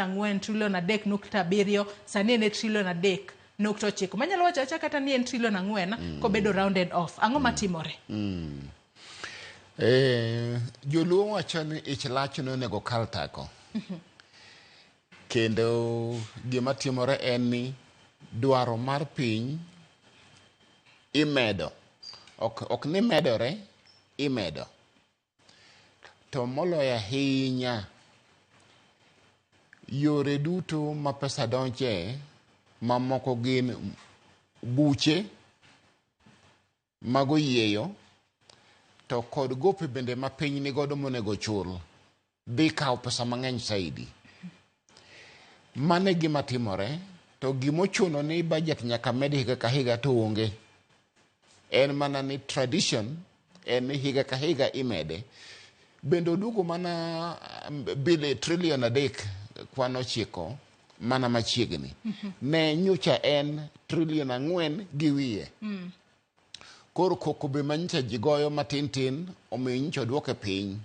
4, trilion 3.7, sani en e trilion 3.9. Manyalo wacho acha kata ni en trilion 4 kobedo rounded off. Ang'o matimore? Joluo wacho ni ich lach nonego kal tako. Kendo gima timore en ni dwaro mar piny imedo. Ok ni medore, imedo. To moloyo ahinya, yore duto ma pesa donje mamoko gin buche mago yieyo to kod gope bende ma piny nigodo monego chul dhi kawo pesa mang'eny saidi. Mano e gima timore to gimochuno ni budget nyaka med higa ka higa to onge. En mana ni tradition en ni higa ka higa imede. Bende oduogo mana bili trilion 3.9 mana machiegni. Ne nyocha en trilion 4 gi wiye. Koro koko be manyicha ji goyo matin tin omiyo nyocha oduoke piny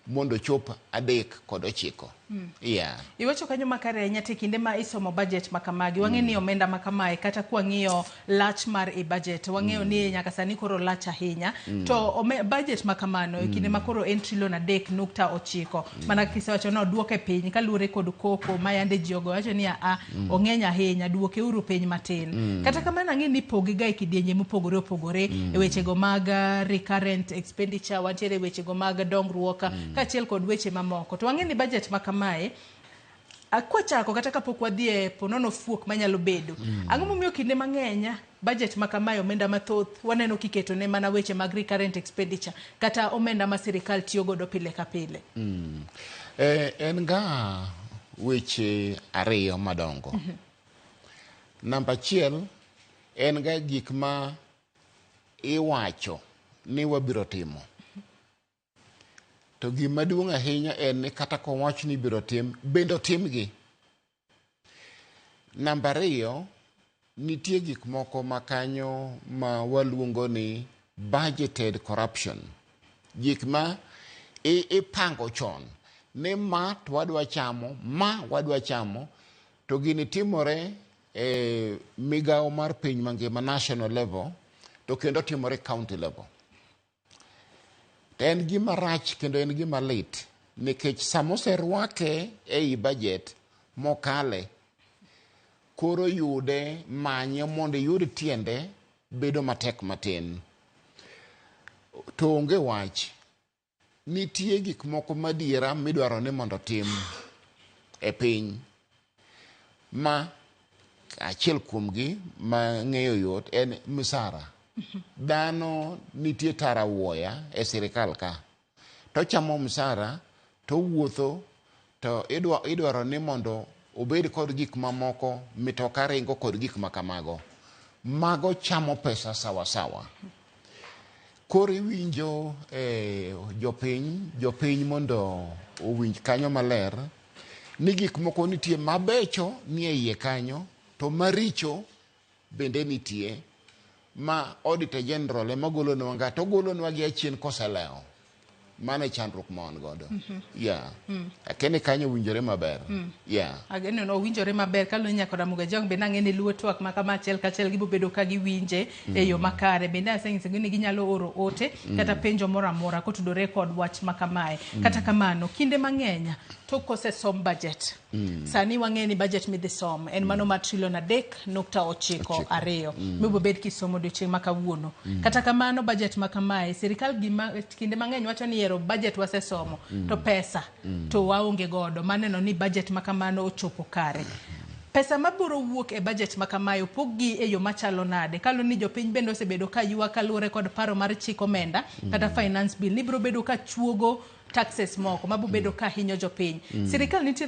mondo ochop 3.9. Yeah. Iwacho kanyo makare ahinya te kinde ma isomo budget ma kamagi wang'e ni omenda ma kamae kata kwang'iyo lach mar i budget wang'eyo ni nyaka sani koro lach ahinya to budget ma kamano e kinde ma koro en trilion 3.9 mana kisewacho ni oduoke piny kaluwore kod koko ma yande ji ogoyo wacho ni a ong'eny ahinya duoke uru piny matin. Kata kamano ang'e ni ipoge ga e kidienje mopogore opogore e wechego mag recurrent expenditure, wantiere e wechego mag dongruok kaachiel kod weche mamoko. To wang'e ni budget ma kamae kwachako kata kapok wadhi e ponono fuok manyalo bedo. Ang'o momiyo kinde mang'eny budget ma kamae omenda mathoth waneno kiketo ne mana weche mag recurrent expenditure kata omenda ma sirikal tiyo godo pile ka pile? En ga weche ariyo madongo. Namba achiel en ga gik ma iwacho ni wabiro timo. To gima duong' ahinya en ni kata kowach ni ibiro tim, bende otimgi. Namba ariyo, nitie gik moko ma kanyo ma waluongo ni budgeted corruption. Gik ma ipango chon ni ma to wadwa chamo, ma wadwa chamo, to gini timore e migawo mar piny mangima national level to kendo timore county level. To en gima rach kendo en gima lit nikech sama oserwake ei budget mokale, koro yude manye mondo iyud tiende bedo matek matin. To onge wach, nitie gik moko madiera midwaro ni mondo otim e piny ma achiel kuomgi ma ng'eyo yot en misara. Dhano nitie tara wuoya e sirikal ka to chamo msara to wuotho to idwaro ni mondo obed kod gik mamoko, mitoka ringo kod gik makamago. Mago chamo pesa sawa sawa. Koro iwinjo jopiny mondo owinj kanyo maler ni gik moko nitie mabecho nie iye kanyo to maricho bende nitie ma Auditor General ema golonwa ga to ogolonwa gi achien koselewo. Mano e chandruok ma wan godo. Yeah. Akeni kanyo owinjore maber. Yeah. Ageno no owinjore maber kaluwore nyaka Ramogi Ajwang' bende ang'e ni luwo twak ma kama achiel kachiel gibo bedo ka giwinje e yo makare. Bende asenyisogi ni ginyalo oro ote kata penjo moro amora kotudore kod wach ma kamae. Kata kamano, kinde mang'eny tok kosesom budget, sani wang'e ni budget midhi som en mano mar trilion 3.92 mibiro bed kisomo odiochieng' ma kawuono. Kata kamano budget ma kamae sirikal gima kinde mang'eny wacho ni ero budget wasesomo to pesa to waonge godo maneno ni budget ma kamano ochopo kare. Pesa mabiro wuok e budget ma kamae opog gi e yo machalo nade? Kaluwore ni jopiny bende osebedo ka ywak kaluwore kod paro mar chik omenda kata finance bill ni biro bedo ka chuogo taxes moko mabiro bedo ka hinyo jopiny. Sirikal nitiere